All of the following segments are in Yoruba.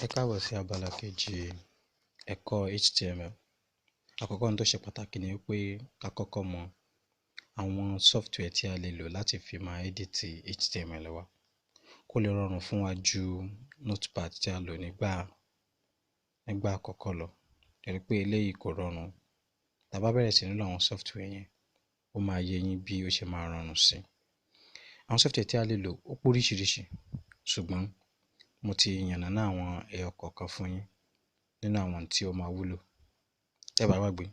Ẹ káàbọ̀ sí abala kejì ẹ̀kọ́ HTML. Àkọ́kọ́ ohun tó ṣe pàtàkì ni pé ká kọ́kọ́ mọ àwọn software tí a lè lò láti fi máa edit HTML wa, kó lè rọrùn fún wa ju Notepad tí a lò nígbà àkọ́kọ́ lọ. Ẹ rí pé eléyìí kò rọrùn. Tá bá bẹ̀rẹ̀ sí ní lò àwọn software yẹn, ó máa yé yín bí ó ṣe máa rọrùn sí. Àwọn software tí a lè lò ó pé oríṣiríṣi, ṣùgbọ́n mo ti yànnàná àwọn ẹyọ kọ̀ọ̀kan fún yín nínú àwọn tí ó máa wúlò. Tẹ́ bá gbàgbé,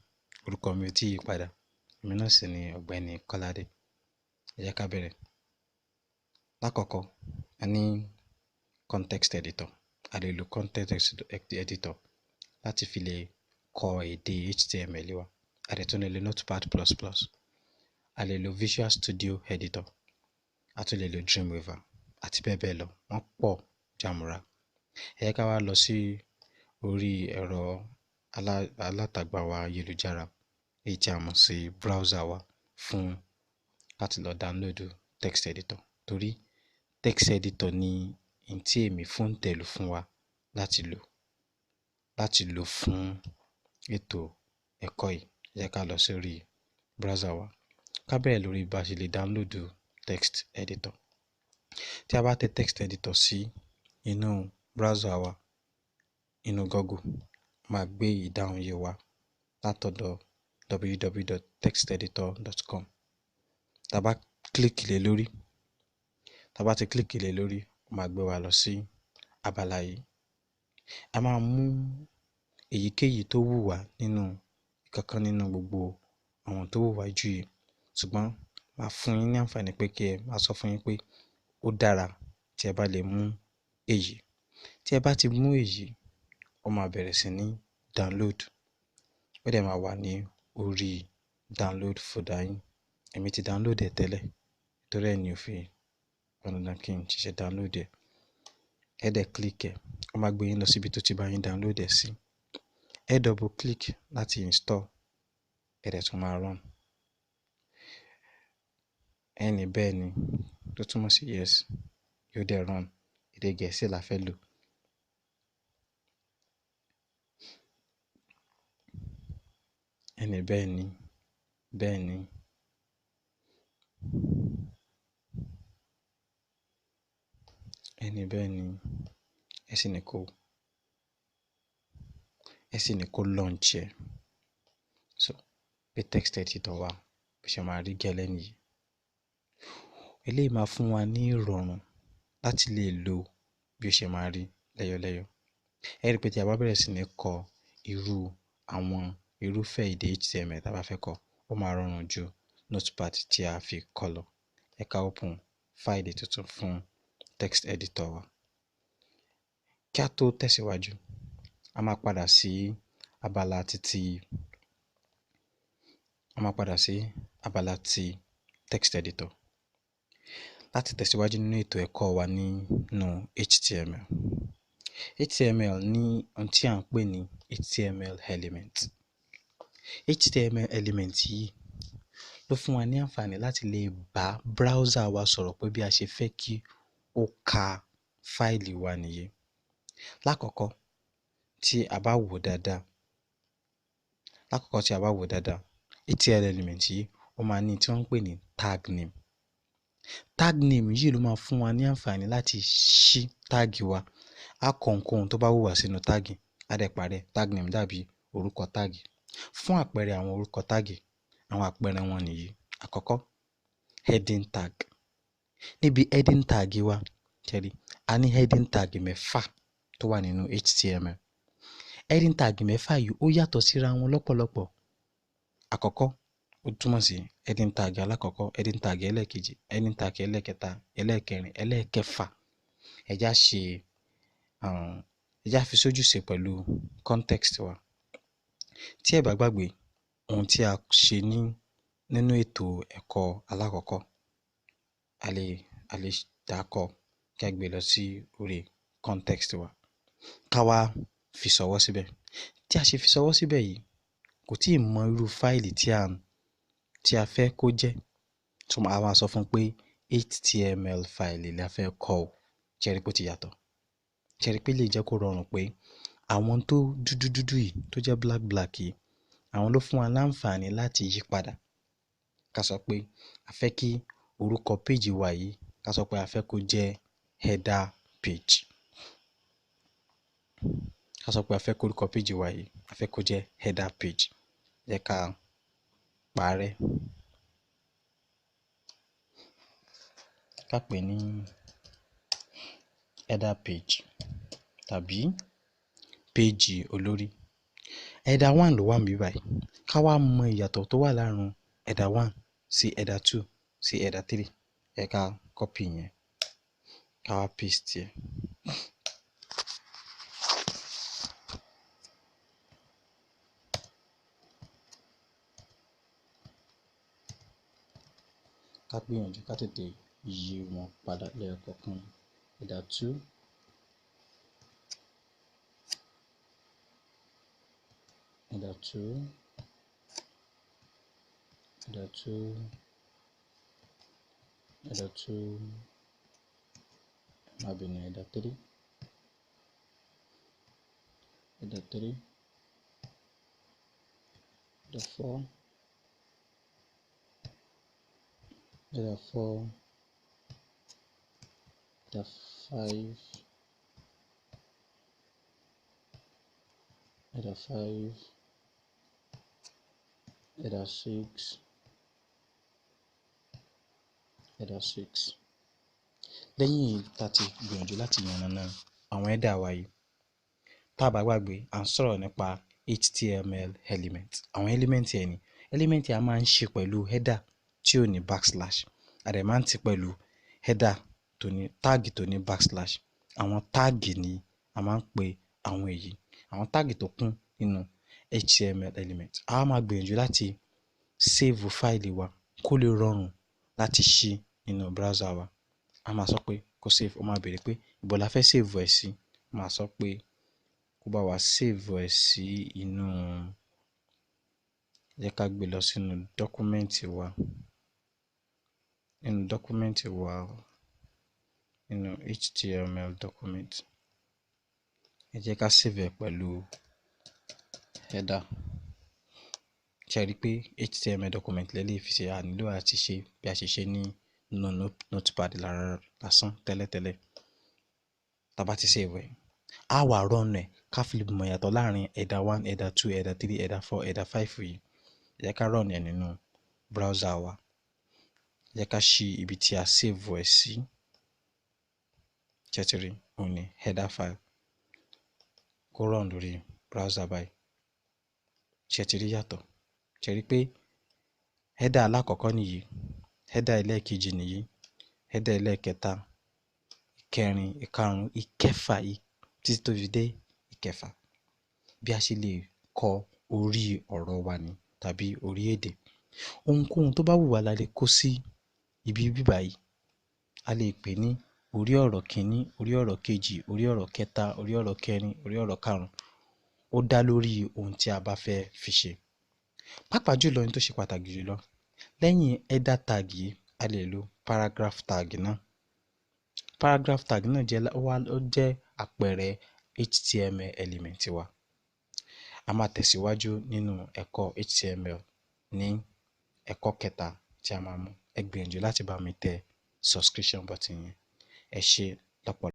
orúkọ mi ò tí yí padà. Èmi náà sì ni Ọ̀gbẹ́ni Kọ́ládé. Ẹ jẹ́ ká bẹ̀rẹ̀. Lákọ̀ọ́kọ́, a ní context editor. A lè lo context editor láti fi lè kọ èdè HTML wa. A dẹ̀ tún lè lo Notepad++. A lè lo Visual Studio Editor. A tún lè lo Dreamweaver àti bẹ́ẹ̀ bẹ́ẹ̀ lọ. Wọ́n pọ̀ jàmùrà. Ẹ jẹ́ ká wá lọ sí orí ẹ̀rọ alátagbà wa ayélujára, èyí tí a mọ̀ sí browser wa, fún láti lọ download text editor. Torí text editor ni n tí èmi fún tẹ̀lú fún wa láti lò fún ètò ẹ̀kọ́ yìí. Ẹ jẹ́ ká lọ sórí browser wa. Ká bẹ̀rẹ̀ lórí bá ṣe lè download text editor. Tí a bá tẹ text editor sí inú browser wa, inú Google, máa gbé ìdáhùn yìí wá látọ̀dọ̀ www.texteditor.com. Tá bá click lé lórí, tá bá ti click lé lórí, ó máa gbé wa lọ sí abala yìí. A máa mú èyíkéyìí tó wù wá nínú ìkankan nínú gbogbo àwọn tó wù wá jù yìí. Ṣùgbọ́n màá fún yín ní àǹfààní pé kí ẹ máa sọ fún yín pé ó dára tí ẹ bá lè mú èyí. Tí ẹ bá ti mú èyí, ó máa bẹ̀rẹ̀ sí ní download. Ó dẹ̀ máa wà ní orí download folder yín. Èmi ti download ẹ̀ tẹ́lẹ̀, torí ẹ ní ò fi pọn dandan kí n ṣẹ̀ṣẹ̀ download ẹ̀. Ẹ dẹ̀ click ẹ̀, ó máa gbé yín lọ síbi tó ti bá yín download ẹ̀ sí. Ẹ double click láti install, ẹ dẹ̀ tún máa run. Ẹ ní bẹ́ẹ̀ ni, tó túmọ̀ sí yes, yóò dẹ̀ run. Èdè Gẹ̀ẹ́sì la fẹ́ lò. Ẹ ní bẹ́ẹ̀ ni, bẹ́ẹ̀ ni. Ẹ ní bẹ́ẹ̀ ni, ẹ sì ní kó launch ẹ̀. So bí text editor wa bí ṣe máa rí gẹ́lẹ́ nìyí. Eléyìí máa fún wa ní ìrọ̀rùn láti lè lò bí ó ṣe máa rí lẹ́yọ̀lẹ́yọ̀. Ẹ rí pé tí a bá bẹ̀rẹ̀ sí ní kọ irú àwọn irúfẹ́ èdè HTML tí a bá fẹ́ kọ, ó máa rọrùn ju Notepad tí a fi kọ lọ. Ẹ ká open fáìlì tuntun fún text editor wa. Kí a tó tẹ̀síwájú, a máa padà sí abala títí, a máa padà sí abala ti text editor láti tẹ̀síwájú nínú ètò ẹ̀kọ́ wa nínú HTML. HTML ní ohun tí à ń pè ní HTML element. HTML element yìí ló fún wa ní àǹfààní láti lè bá browser wa sọ̀rọ̀ pé bí a ṣe fẹ́ kí ó ka fáìlì wa nìyí. Lákọ̀ọ́kọ́ tí a bá wò dáadáa, lákọ̀ọ́kọ́ tí a bá wò dáadáa, HTML element yìí ó máa ní tí wọ́n ń pè ní tag name. Tag name yìí ló máa fún wa ní àǹfààní láti ṣí tag wa. A kọ ohunkóhun tó bá wù wá sínú tag, a dẹ̀ parí ẹ̀. Tag name dàbí orúkọ tag. Fún àpẹẹrẹ àwọn orúkọ tag, àwọn àpẹẹrẹ wọn nìyí. Àkọ́kọ́, heading tag. Níbi heading tag wa, ṣé rí, a ní heading tag mẹ́fà tó wà nínú HTML. Heading tag mẹ́fà yìí ó yàtọ̀ síra wọn lọ́pọ̀lọpọ̀. Àkọ́kọ́, ó túmọ̀ sí heading tag alákọ̀ọ́kọ́, heading tag ẹlẹ́ẹ̀kejì, heading tag ẹlẹ́ẹ̀kẹta, ẹlẹ́ẹ̀kẹrin, ẹlẹ́ẹ̀kẹfà. Ẹ já fi sójú ṣe pẹ̀lú context wa. Tí ẹ bá gbàgbé ohun tí a ṣe ní nínú ètò ẹ̀kọ́ alákọ̀ọ́kọ́, a lè dàkọ kí a gbé lọ sí orí context wa. Ká wá fi ṣọwọ́ síbẹ̀. Tí a ṣe fi ṣọwọ́ síbẹ̀ yìí, kò tíì mọ irú fáìlì tí a fẹ́ kó jẹ́. So a máa sọ fún pé HTML fáìlì la fẹ́ kọ o. Ṣé ẹ rí pé ó ti yàtọ̀? Ṣé ẹ rí pé lè jẹ́ kó rọrùn pé àwọn tó dúdú dúdú yìí tó jẹ́ black black yìí, àwọn ló fún wa láǹfààní láti yí padà. Ká sọ pé a fẹ́ kí orúkọ péjì wa yìí, ká sọ pé a fẹ́ kó jẹ́ header page. Ká sọ pé a fẹ́ kó orúkọ péjì wa yìí, a fẹ́ kó jẹ́ header page. Jẹ́ ká parẹ́. Ká pè ní header page tàbí péjì olórí. Header 1 ló wà níbí báyìí. Ká wá mọ ìyàtọ̀ tó wà láàrin header 1 sí header 2 sí header 3. Ẹ ká copy yẹn, ká wá paste ẹ̀. Ká gbìyànjú ká tètè yí wọn padà lẹ́ẹ̀kọ̀ọ̀kan. Header 2, header 2, header 2, header 2, má bínú, header 3, header 3, header 4, header 4, header 5, header 5, header 6, header 6. Lẹ́yìn tá a ti gbìyànjú láti yànnàná àwọn header wa yìí, tá a bá gbàgbé, à ń sọ̀rọ̀ nípa HTML element. Àwọn element yẹn ni element yẹn a máa ń ṣe pẹ̀lú header tí ò ní backslash, a dẹ̀ máa ń tì pẹ̀lú header tó ní tag tó ní backslash. Àwọn tag ni a máa ń pè àwọn èyí, àwọn tag tó kún nínú HTML element. A máa gbìyànjú láti save fáìlì wa kó lè rọrùn láti ṣí nínú browser wa. A máa sọ pé kó save, ó máa béèrè pé ibo la fẹ́ save ẹ̀ sí. A máa sọ pé kó bá wa save ẹ̀ sí inú, jẹ́ ká gbé lọ sínú dọ́kúmẹ́ǹtì wa, nínú dọ́kúmẹ́ǹtì wa, nínú HTML document. Ẹ jẹ́ ká save ẹ̀ pẹ̀lú header. Ṣé ẹ rí pé HTML document lẹ́lẹ́ fi ṣe, a nílò àti ṣe bí a ṣe ṣe ní nínú notepad lásán tẹ́lẹ̀tẹ́lẹ̀. Tá bá ti save ẹ̀, a wá run ẹ̀ ká fi lè mọ̀ ìyàtọ̀ láàrin header 1, header 2, header 3, header 4, header 5 yìí. Ẹ jẹ́ ká run ẹ̀ nínú browser wa. Ẹ jẹ́ ká ṣí ibi tí a save ẹ̀ sí. Ṣé ẹ ti rí? Òun ni header file. Kó run lórí browser báyìí. Ṣé ẹ ti rí yàtọ̀? Ṣé ẹ rí pé header alákọ̀ọ́kọ́ nìyí, header ẹlẹ́ẹ̀kejì nìyí, header ẹlẹ́ẹ̀kẹta, ìkẹrin, ìkarùn-ún, ìkẹfà, títí tó fi dé ìkẹfà. Bí a ṣe lè kọ orí ọ̀rọ̀ wa ni tàbí orí èdè. Ohunkóhun tó bá wù wá la lè kó sí ibi bíbáyìí. A lè pè ní orí ọ̀rọ̀ kìíní, orí ọ̀rọ̀ kejì, orí ọ̀rọ̀ kẹta, orí ọ̀rọ̀ kẹrin, orí ọ̀rọ̀ karùn-ún. Ó dá lórí ohun tí a bá fẹ́ fi ṣe. Pàápàá jùlọ, ohun tó ṣe pàtàkì jùlọ, lẹ́yìn header tag yìí, a lè lo paragraph tag náà. Paragraph tag náà jẹ́, ó jẹ́ àpẹẹrẹ HTML element wa. A máa tẹ̀síwájú nínú ẹ̀kọ́ HTML ní ẹ̀kọ́ kẹta tí a máa mú. Ẹ gbìyànjú láti bá mi tẹ subscription button yẹn. Ẹ ṣé lọ́pọ̀lọpọ̀.